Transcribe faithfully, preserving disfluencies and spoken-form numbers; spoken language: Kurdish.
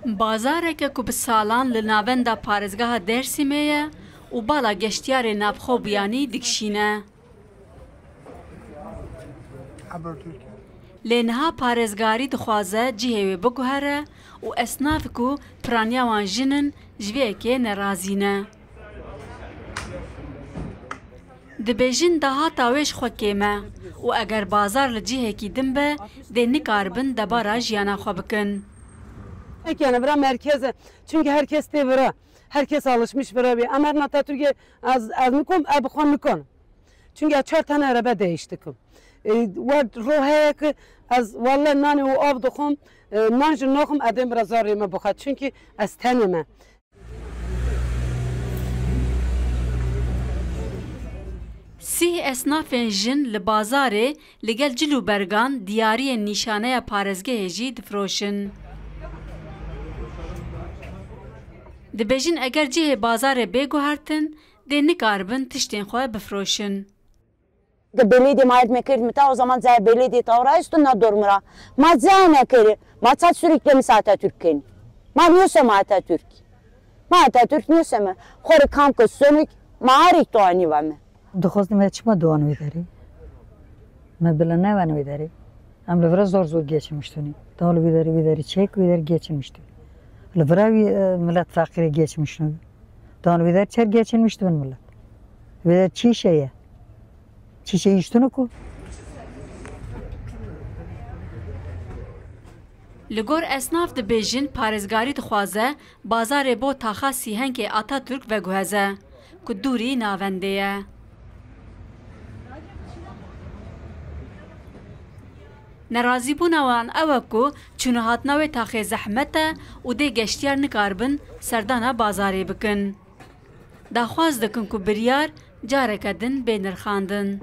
Bazareke ku bi salan li navenda parêzgeha Dêrsimê ye û bala geştiyarê navxwe û biyanî dikişîne. Lê niha parêzgarî dixwaze cihê wê biguhere û esnaf ku piraniya wan jin in, ji vê yekê nerazî ne. Dibêjin dahata wê ji xwe kêm e û eger bazar li cihekî din be, dê nikaribin debara jiyana xwe bikin. Peki yani bira merkez e. Çünkü herkes tê bira. Herkes alışmış bira bir. Ama Atatürk'e az, az nikom, e, bu konu nikom. Çünkü çar tane araba değiştik. E, ve rohaya ki az vallahi nane o av dokum, e, nan jin nokum edem bira zarê me bixwe. Çünkü ez tenê me. Sîh esnafên jin li bazarê li gel cil û bergan diyariyên nîşaneya parêzgehê jî difiroşin. Dibêjin eger cihê bazarê bê guhertin, dê nikaribin tiştên xwe bifiroşin. Di belediye ma erdme kerd mi ta o zaman cayê belediye tawra esto na dormira. Ma cayê nekeri. Ma çat sürekli mis Atatürk keni. Ma niyose ma Atatürk. Ma Atatürk niyose me. Xori kam ke sonik ma arik to ani va me. Dixwazim me çima dowan wî derê. Me bila newen wî derê. Em li vira zor zor geçinmiştûnî. Dal wî derê, wî derê çek, wî derê geçinmiştû. Li vira wî, e, millet feqîrê geçinmiştû. Dan wî der çer geçinmiştûn millet. Wî der çî şey ye? Çî şey iştûn ku? Li gor esnaf dibêjin parêzgarî dixwaze bazarê bo taxa sîhenkê Atatürk veguheze, ku dûrî navendê ye. Nerazîbûna wan ew e ku çûna hatina wê taxê zehmet e û dê geştiyar nikaribin serdana bazarê bikin. Daxwaz dikin ku biryar careke din bê nirxandin.